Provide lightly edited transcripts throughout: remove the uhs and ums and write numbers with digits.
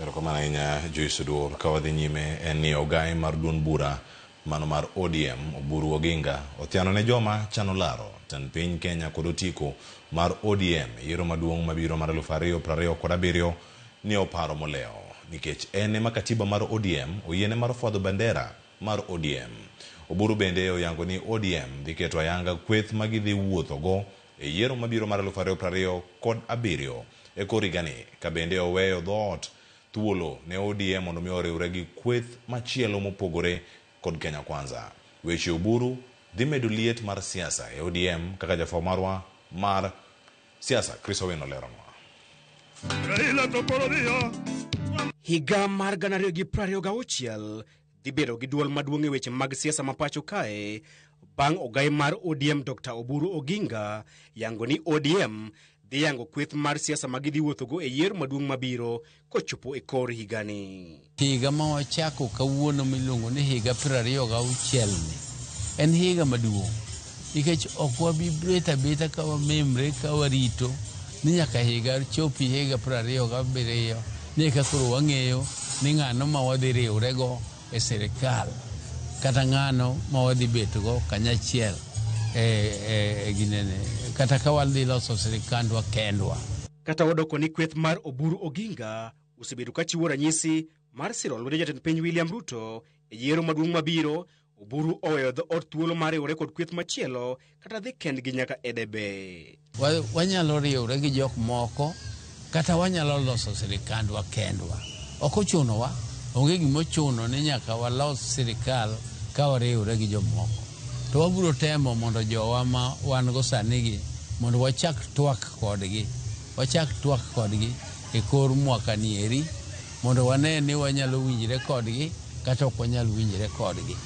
Erokamano ahinya Joyce Oduor. Ka wadhi nyime en ni ogai mar duond bura mano mar ODM Oburu Oginga othiano ne joma chano laro tend piny Kenya kod otiko mar ODM e yiero maduong' mabiro mar 2027 ni oparo molewo nikech en ema katiba mar ODM oyiene mar fwadho bandera mar ODM. Oburu bende oyango ni ODM dhi keto ayanga kweth ma gidhi wuothogo e yiero mabiro mar 2027 e kor higani ka bende oweyo dhoot thuolo ne ODM mondo mi oriwre gi kweth machielo mopogore kod Kenya Kwanza. Weche Oburu dhi medo liet mar siasa e ODM kaka jafwambo marwa mar siasa Chris Owino leronwa. Higa mar 2026 dhi bedo gi duol maduong' e weche mag siasa ma pacho kae bang' ogai mar ODM Dr. Oburu Oginga yango ni ODM dhi yango kweth mar siasa ma gidhi wuothogo e yiero maduong' mabiro kochopo e kor higani. Higa ma wachako kawuono miluongo ni higa 26 ni en higa maduong' nikech ok wabi bet abeta ka wamemre ka warito ni nyaka higa chopi higa 27 ni eka koro wang'eyo ni ng'ano ma wadhi riwrego e sirikal kata ng'ano ma wadhi betgo kanyachiel e ginene kata ka wadhi loso sirikandwa kendwa. Kata odoko ni kweth mar Oburu Oginga osebedo ka chiwo ranyisi mar siro lwedo jatend piny William Ruto e yiero maduong' mabiro, Oburu oweyo dhoot thuolo mar riwore kod kweth machielo kata dhi kendgi nyaka e debe. Wanyalo riwre gi jok moko kata wanyalo loso sirikandwa kendwa. Ok ochunowa, onge gima ochuno ni nyaka walos sirikal ka wariwre gi jomoko. To wabiro temo mondo jowa ma wan go sani gi mondo wachak twak kodgi. Wachak twak kodgi e kor mwaka ni eri mondo wane ni wanyalo winjre kodgi kata ok wanyal winjre kodgi.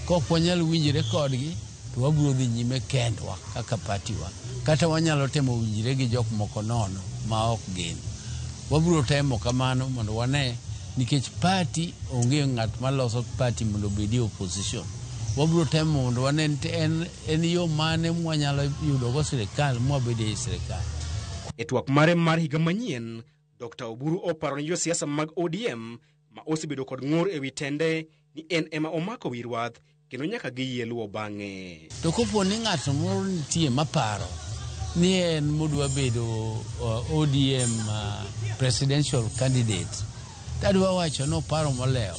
Ka ok wanyal winjre kodgi to wabiro dhi nyime kendwa kaka party wa. Kata wanyalo temo winjre gi jok moko nono ma ok gin. Wabiro temo kamano mondo wane nikech party onge ng'at maloso party mondo obed e opposition. Wabiro temo mondo wane ni en yo mane mwanyalo yudogo sirikal mwabed ei sirikal. E twak mare mar higa manyien, Dr. Oburu oparo ni josiasa mag ODM ma osebedo kod ng'ur ewi tende ni en ema omako wi rwath kendo nyaka giyie luwo bang'e. To kopo ni ng'ato moro nitie maparo ni en modwa bedo ODM presidential candidate, tadwa wacho ni oparo molewo.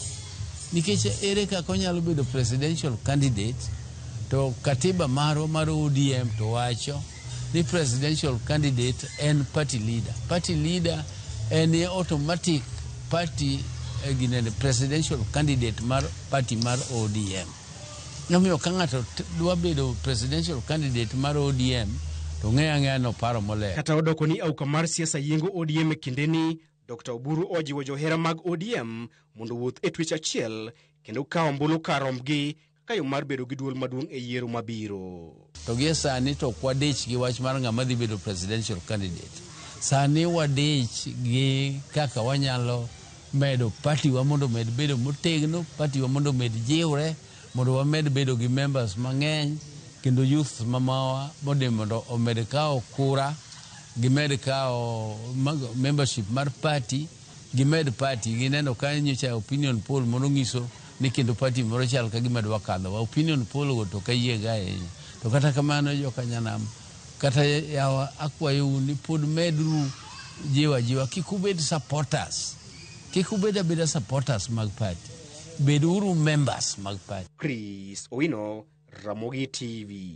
Nikech ere kaka onyalo bedo presidential candidate to katiba marwa mar ODM to wacho ni presidential candidate en party leader. Party leader en automatic party ginene presidential candidate mar party mar ODM. Omiyo ka ng'ato dwa bedo presidential candidate mar ODM to ng'eyo ang'eya ni oparo molewo. Kata odoko ni auka mar siasa yiengo ODM e kindeni, Dr. Oburu ojiwo johera mag ODM mondo owuoth e twech achiel kendo kawo ombulu kar rombgi kaka yo mar bedo gi duol maduong' e yiero mabiro. To gie sani to ok wadich gi wach mar ng'ama dhi bedo presidential candidate. Sani wadich gi kaka wanyalo medo party wa mondo omed bedo motegno, party wa mondo omed jiwre, mondo wamed bedo gi members mang'eny kendo youth mamawa mondo omed kawo kura, gimed kawo membership mar party, gimed party. Gineno ka nyocha opinion poll moro ng'iso ni kendo party moro chal ka gima dwa kadhowa. Opinion poll go to ok ayiego ahinya. To kata kamano joka nyanam kata yawa akwayou ni pod meduru jiwo ajiwa kik ubed supporters. Kik ubed abeda supporters mag party. Beduru members mag party. Chris Owino, Ramogi TV.